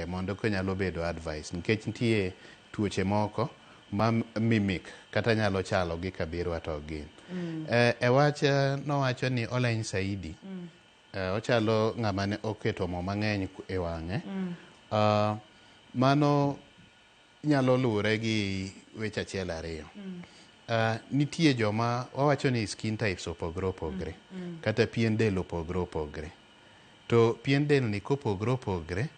Mondo konyalo bedo advice nikech nitie tuoche moko ma mimic kata nyalo chalo gi kabirwa to ok gin. E wach nowacho ni oleny saidi. Ochalo ng'ama ne oketo mo mang'eny e wang'e. Mano nyalo luwore gi weche achiel ariyo. Nitie joma wawacho ni skin types opogore opogore. Kata pien del opogore opogore. To pien del ni kopogore opogore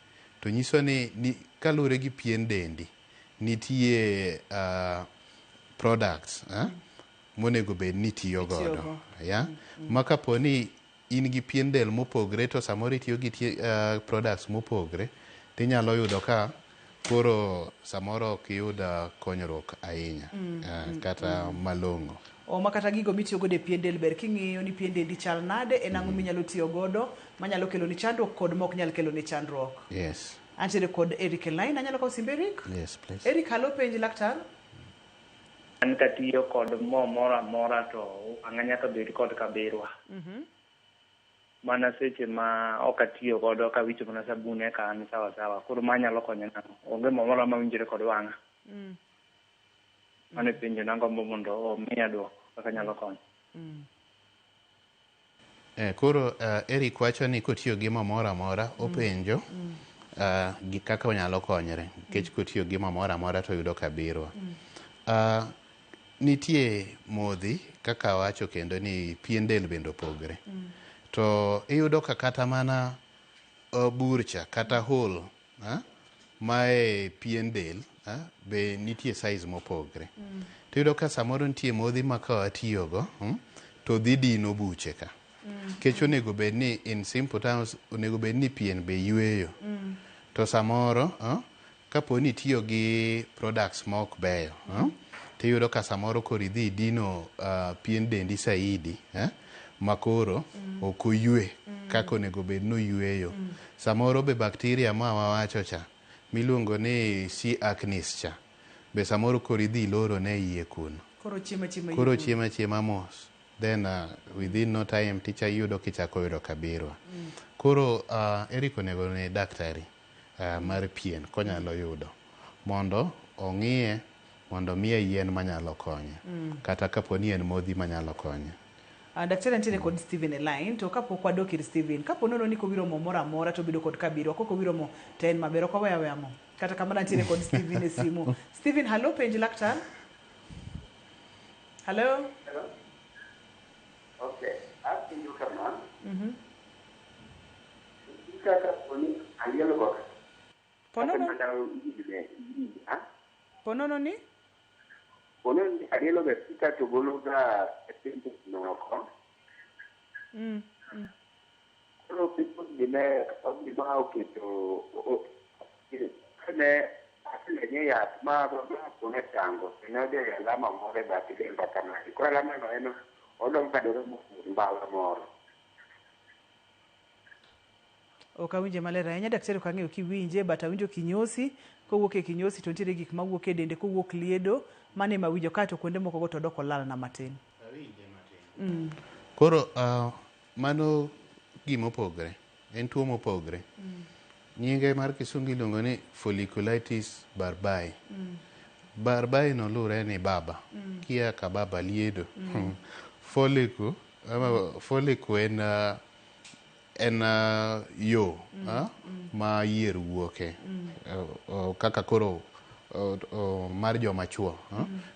to nyiso ni kaluwore gi pien dendi nitie products monego bed ni itiyo godo. Itiyogo. Yeah? Ma kapo ni in gi pien del mopogre to samoro itiyo gi products mopogre, tinyalo yudo ka koro samoro ok iyud konyruok ahinya kata malong'o. O ma kata gigo mitiyo godo e pien del ber king'iyo ni pien dendi chal nade, en ang'o minyalo tiyo godo manyalo kelo ni chandruok kod mok nyal kelo ni chandruok. Yes. Antiere kod Eric e line, anyalo kawo simbe Eric? Yes, please. Eric, halo, penj laktar. An katiyo kod mo moro amora to wang'a nyaka bed kod kabirwa. Mana seche ma ok atiyo godo kawicho mana sabun eka an sawa sawa. Koro ma nyalo konya nang'o? Onge mo moro mawinjore kod wang'a. Mano e penjo nagombo mondo omiya duoko kaka nyalo konyo. Koro Eric wacho ni kotiyo gi mo moro amora openjo gi kaka onyalo konyre nikech kotiyo gi mo moro amora to yudo kabirwa. Nitie modhi kaka awacho kendo ni pien del bende opogre. To iyudo ka kata mana burcha kata hole mae pien del be nitie size mopogre. Tiyudo ka samoro nitie modhi ma ka watiyogo to dhi dino buche ka. Nikech onego bed ni in simple terms onego bed ni pien be yweyo. To samoro kapo ni itiyo gi products ma ok beyo tiyudo ka samoro koro idhi idino pien dendi saidi ma koro ok oywe kaka onego bed ni oyweyo. Samoro be bacteria ma wawacho cha miluongo ni C. acnes cha be samoro koro idhi iloro ne iye kuno. Koro chiemo achiema. Koro chiemo achiema mos. Then within no time ticha iyudo kichako yudo kabirwa. Koro Eric onego ne daktari mar pien konyalo yudo mondo ong'iye mondo miye yien manyalo konye kata kapo ni en modhi manyalo konye. Daktari nitiere kod Steven e line to kapok wadok ir Steven, kapo nono ni kowiro mo moro amora to obedo kod kabirwa, kok owiro mo to en maber, ok waweyo aweya mo. Kata kamano nitiere kod Steven e simu. Steven, halo, penj laktar. Halo. Okay, apenjo kama. Kaka poni alielo go. Ponono? Kata mana ha? Ponono ni? Pono ni alielo ga sika to golo ga pimples moko. Koro pimples gi ne gima oketo ne asenye yath ma ma chango to ne odhi e alama moro e bath denda kamae. Koro alama no en odong ka dwaro mbala moro. Ok awinje maler ahinya daktari, ok ang'eyo kiwinje but awinjo kinyosi kowuok e kinyosi to nitiere gik mawuok e dende kowuok liedo mano ema awinjo kaeto kuonde moko go to dok olalna matin. Koro mano gima opogre, en tuo mopogre. Nyinge mar kisungu iluongo ni folliculitis barbae. Barbae no lure ni baba. Kia ka baba liedo. Follicle, ama follicle en yo ma yier wuoke. Kaka koro mar joma chuo.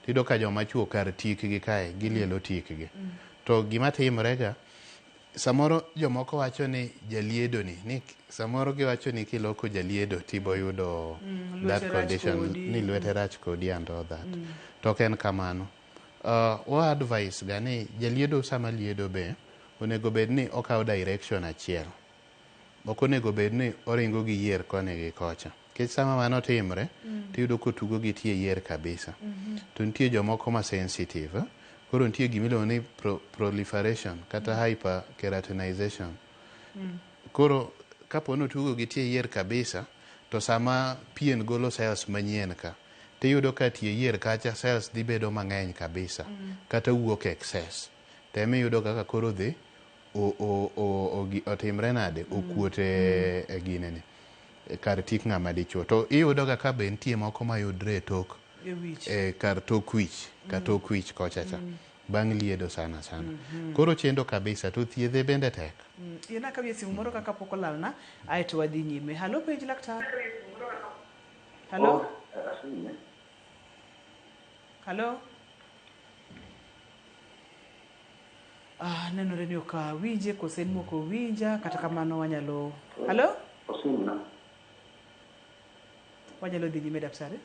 Tiyudo ka joma chuo kar tikgi kae gilielo tikgi. To gima timre ga samoro jomoko wacho ni jaliedo ni samoro giwacho ni kiloko jaliedo tibo yudo that lwete rach condition kodi. Ni lwete rach kodi and all that. To ok en kamano. Wa advice ga ni jaliedo sama liedo be onego bed ni okawo direction achiel. Ok onego bed ni oringo gi yier koni gi kocha. Nikech sama mano timre, tiyudo kotugo gi tie yier kabisa. To nitie jomoko ma sensitive. Koro nitie gimiluongo ni proliferation kata hyperkeratinization. Koro kapo ni otugo gi tie yier kabisa, to sama pien golo cells manyien ka, tiyudo ka tie yier kacha cells dhi bedo mang'eny kabisa, kata wuok excess. To emiyudo kaka koro dhi otimre nade okuot e ginene kar tik ng'ama dichuo. To iyudo ga ka be nitie moko mayudre e tok E wich. E kar tok wich ka tok wich kocha cha bang' liedo sana sana. Koro chendo kabisa to thiedhe bende tek. Yiena kawie simu moro kaka pok olalna aeto wadhi nyime. Halo, penj laktar. Halo. Halo. Ah, nenore ni ok awinje kose en mok owinja kata kamano wanyalo. Halo? Wanyalo dhi nyime daktari.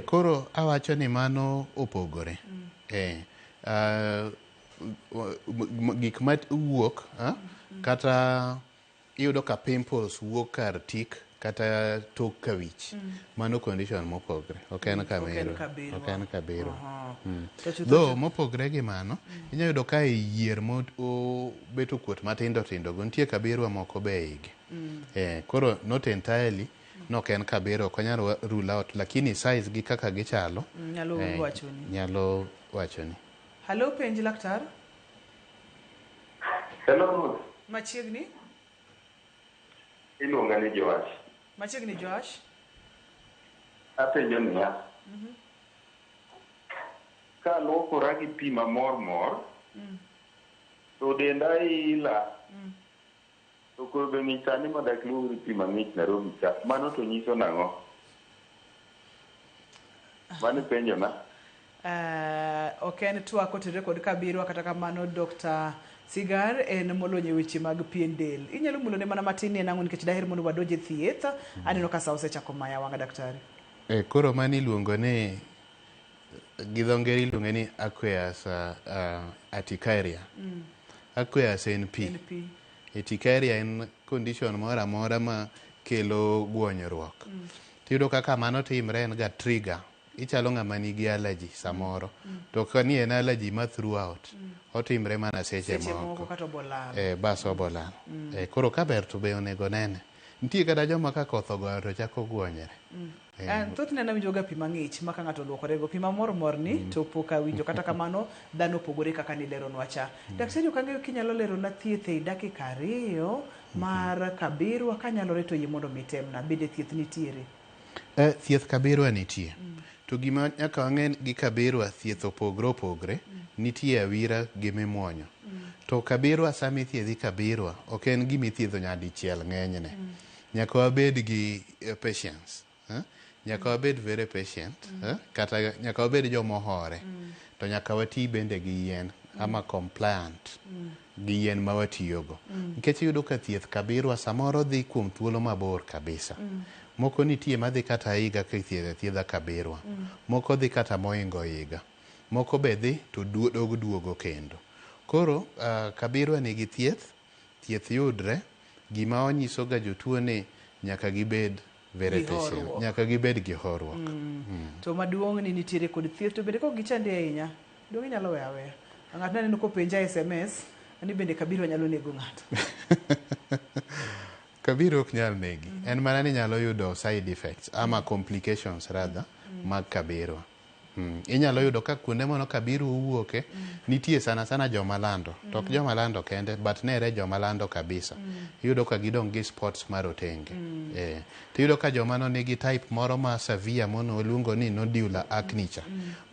Koro awacho ni mano opogore. gik ma wuok kata iyudo ka pimples wuok kar tik kata tok ka wich. Mano condition mopogre, ok en Ok en kabirwa. kabirwa. Ok en kabirwa. Aha. To chutho Though mopogre gi mano, inyalo yudo ka e yier mobet okuot matindo tindo go nitie kabirwa moko be e igi. Koro not entirely nok en kabirwa, ok wanyal rule out, lakini size gi kaka gichalo Nyalo wachoni. Nyalo wachoni. Halo, penj laktar. Hello, Ruth. Machiegni. Iluonga ni Joash. Machiegni Joash. Apenjo niya, ka aluokora gi pi mamor mor, to denda ila, to koyo be ng'ich sani madak luok gi pi mang'ich Nairobi ka, mano to nyiso nang'o? Mano penjona. Ok en twak kotenore kod kabirwa, kata kamano Dr. Sigar en molony e weche mag pien del. Inyalo mulone mana matin ni en ang'o, nikech daher mondo wadonj e thieth. Aneno ka sa osechako maya wang'a, daktari. Koro mano iluongo ni gi dho ngere iluonge ni aqueous urticaria. Aqueous en pi. En pi. Urticaria en condition moro amora ma kelo guonyruok. Tiyudo kaka mano timre en ga trigger. Ichalo ng'ama nigi allergy samoro. To ka ni en allergy ma throughout, otimre mana seche Seche moko moko. kata obolal. Bas obolal. Koro kaber to be onego nene. Nitie kata joma ka koth ogoyo to chako guonyre. Thothne nawinjo ga pi mang'ich ma ka ng'ato oluokorego, pi mamor mor ni to pok awinjo. Kata kamano dhano opogore kaka nileronwa cha. Daktari, ok ang'eyo kinyalo lerona thieth ei dakika 2 mar kabirwa, kanyalore to yie mondo mi itemna. Bende thieth nitiere? Thieth kabirwa nitie. To gima nyaka wang'e gi kabirwa, thieth opogre opogre. Nitie awira gi mimuonyo. To kabirwa, sama ithiedhi kabirwa, ok en gima ithiedho nyadichiel ng'enyne. Nyaka wabed gi patience. Nyaka wabed very patient. Kata nyaka wabed joma ohore. To nyaka wati bende gi yien ama compliant gi yien ma watiyogo. Nikech iyudo ka thieth kabirwa samoro dhi kuom thuolo mabor kabisa. Moko nitie madhi kata higa kithiedho athiedha kabirwa. Moko dhi kata mohingo higa. Moko be dhi to dog duogo kendo. Koro kabirwa nigi thieth, thieth yudre. Gima wanyiso ga jotuo ni nyaka gibed very Gi patient. horuok. Nyaka gibed gi horuok. To maduong' ni nitiere kod thieth, to bende kok gichandi ahinya, dong' inyalo weyo aweya. Ng'ato naneno kopenja SMS ni bende kabirwa nyalo nego ng'ato. Kabirwa ok nyal negi. En mana ni nyalo yudo side effects ama complications rather mag kabirwa. Inyalo yudo ka kuonde mano kabirwa owuoke, nitie sana sana joma lando. To ok joma lando kende, but nere joma lando kabisa. Iyudo ka gidong' gi spots marotenge. Tiyudo ka joma no nigi type moro ma severe mono oluongo ni nodular acne cha.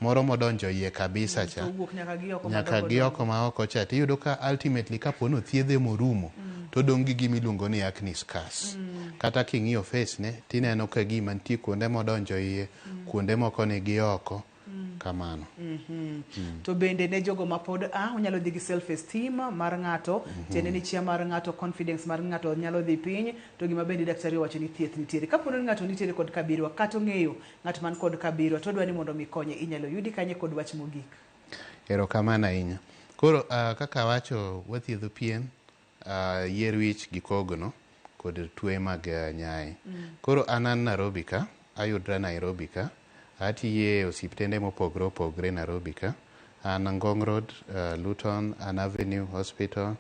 Moro modonjo iye kabisa cha. To wuok nyaka gi oko Nyaka madongo gi dongo. oko ma oko cha. Tiyudo ka ultimately kapo ni othiedhe morumo, to odong' gi gima iluongo ni acne scars. Kata king'iyo face ne, tineno ka gima nitie kuonde modonjo iye, kuonde moko nigi oko, kamano. To bende ne jogo ma pod onyalo dhi gi self esteem mar ng'ato, tiende ni chia mar ng'ato, confidence mar ng'ato nyalo dhi piny, to gima bende daktari owacho ni thieth nitiere. Kapo ni ng'ato nitiere kod kabirwa kata ong'eyo ng'at man kod kabirwa to odwa ni mondo mi konye, inyalo yudi kanye kod wach mogik? Erokamano ahinya. Koro kaka awacho, wathiedho pien, yier wich gi kogno kod tuo mag nyaye. Koro an Nairobi ka, ayudra Nairobi ka, atiye osiptende mopogre opogre Nairobi ka. An Ngong Road, Luton, Ann Avenue Hospital,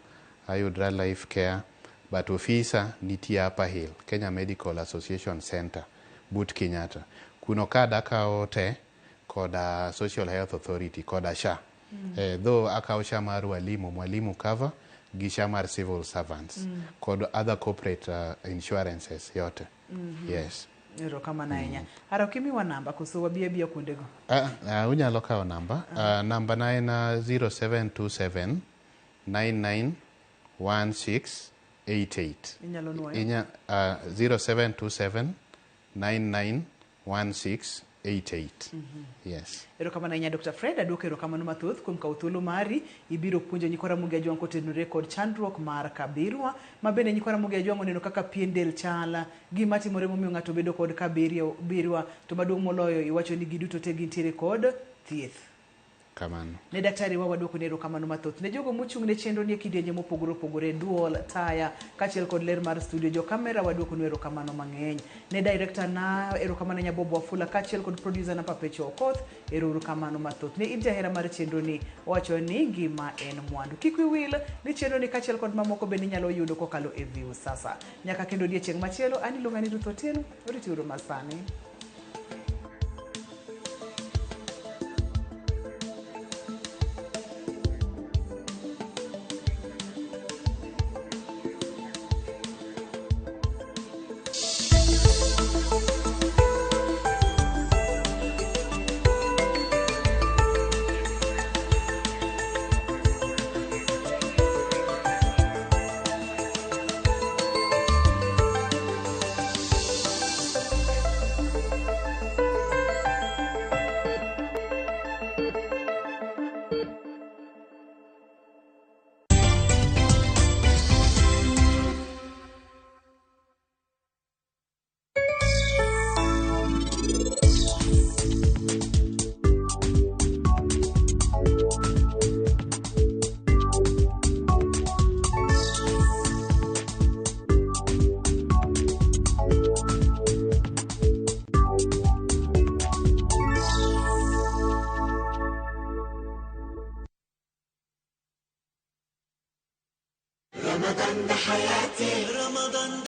ayudra Life Care, but ofisa nitie Upper Hill, Kenya Medical Association Center, but Kenyatta. Kuno kad akawo te koda Social Health Authority koda SHA. Though akawo SHA mar walimu, mwalimu cover, gi SHA mar civil servants, kod other corporate insurances yote. Yes. Erokamano ahinya. Ara ok imiwa namba koso wabi abiya kuondego? Unyalo kawo namba. Namba na en 0727 99 1688. Inyalo nuoyo? 0727 99 1688. Yes. Erokamano ahinya Dr. Fred, aduoko erokamano mathoth kuom kawo thuolo mari. Ibiro puonjo nyikwa Ramogi Ajwang' kotenore kod chandruok mar kabirwa, ma bende nyikwa Ramogi Ajwang' oneno kaka pien del chal, gima timore momiyo ng'ato bedo kod kabirwa, to maduong' moloyo iwacho ni giduto te gintiere kod thieth. Kamano. Ne daktari wa waduoko ne erokamano mathoth. Ne jogo mochung' ne chenro ni e kidienje mopogore opogore, duol, taya, kaachiel kod ler mar studio, jo kamera waduoko nu erokamano mang'eny. Ne director na erokamano Nyabobo Wafula kaachiel kod producer na Papecho Okoth, erokamano mathoth. Ne in jahera mar chenro ni, owacho ni ngima en mwandu. Kik wiyi wil ni chenro ni kaachiel kod mamoko bende inyalo yudo kokalo e Viusasa. Nyaka kendo odiechieng' machielo, an iluonga ni Ruth Otieno, oriti uru masani. رمضان ده حياتي، رمضان.